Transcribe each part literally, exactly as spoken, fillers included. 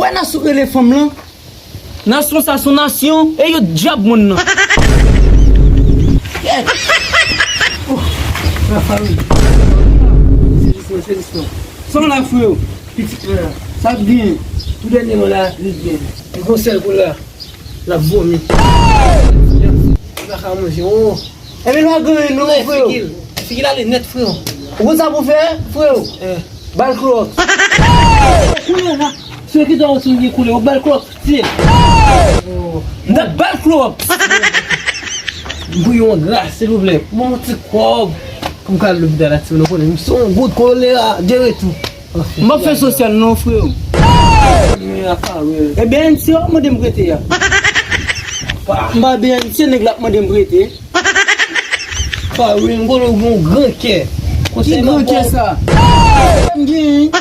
Pa nasyon rele fanm lan. Nasyon sa se yon nasyon, e yo dyab moun nan. Kèt! Oh, la fanmi. Se jis mwen, se jis mwen. San la, freo. Pitit mwen la. Sa ap gen. Pou dènye mwen la, li byen. Li gon sèl kou la. L ap vomi. Li pa ka manje. Oh. Ebyen, l pa gen anyen non, freo. Figi l, figi l ale nèt, freo. Ou konn sa pou fè, freo? Eh. Ba l klowòks. Koulye la, se ki ta ou sou gen koulye, ou ba l klowòks, ti. M t ap ba l klowòks. M pou yon gras, silvouplè. Ban m yon ti kòb. Pou m ka al lopital la, ti moun, ou konnen, m se yon gout kolera, de retou. M p ap fè sosyal non, freo. Ebyen, se w ap mande m prete a. M pa B N C, nèg la ap mande m prete. Pa wi, m konnen w gen yon gran kè. Ki gran kè sa? M gen.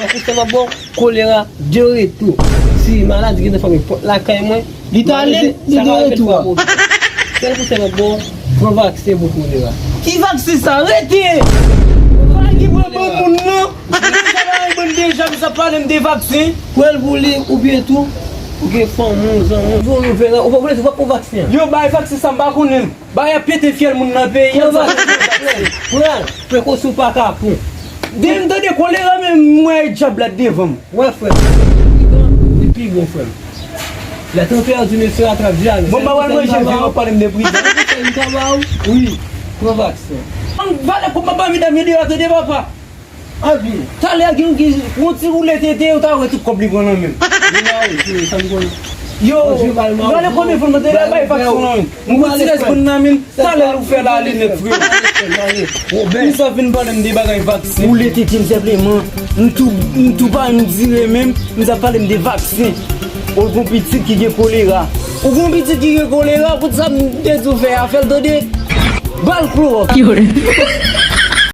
Konsèy m ap ba w, kolera de retou. Si maladi gen nan fanmi, pot lakay mwen. Li t ale, li de retou a. Sèl konsèy m ap ba w, pran vaksen pou kolera. Ki vaksen sa? Rete! Pa gen pran bon moun non. Ou deja bay bann deja, misye ap pale m de vaksen. Pran l pou li, oubyen tou, ou gen fanmi w, zanmi w, yon nouvèl, ou pa vle, ou pa pran vaksen an. Yo bay vaksen sa, m pa konnen l. Bagay ap pete fyèl moun nan peyi a. Pran vaksen, frè. Pran l. Prekosyon pa ka pran. Depi m tande kolera, men m wè dyab la devan m. Wè, frè. Li pi bon, frè m. La tanpèti mesye a trap jale. Bon, m pa pral manje vye, w ap pale m de prizon. Sèl konsèy m ka ba w, wi, pran vaksen. Valè kòb m ap ba medam yo deyò, tande papa. Anpil. Talè gen yon ki, yon ti woule tete, ou ta wè tout kòb li pran nan men m. Li mare, sinon, sa m konnen. Yo, gade konbyen fwa m te bay vaksen nan men m. M pran ti rès bann nan men m. Talè ou fè la ale nèt, frè. Misye ap vin pale m de bagay vaksen. Woule tete m senpleman. M tou, m tou pa, m dire menm. Misye ap pale m de vaksen. Ou gon pitit ki gen kolera. Ou gon pitit ki gen kolera, pou sa m te di w fè a, fè l tande. Ba l klowòks. Yo.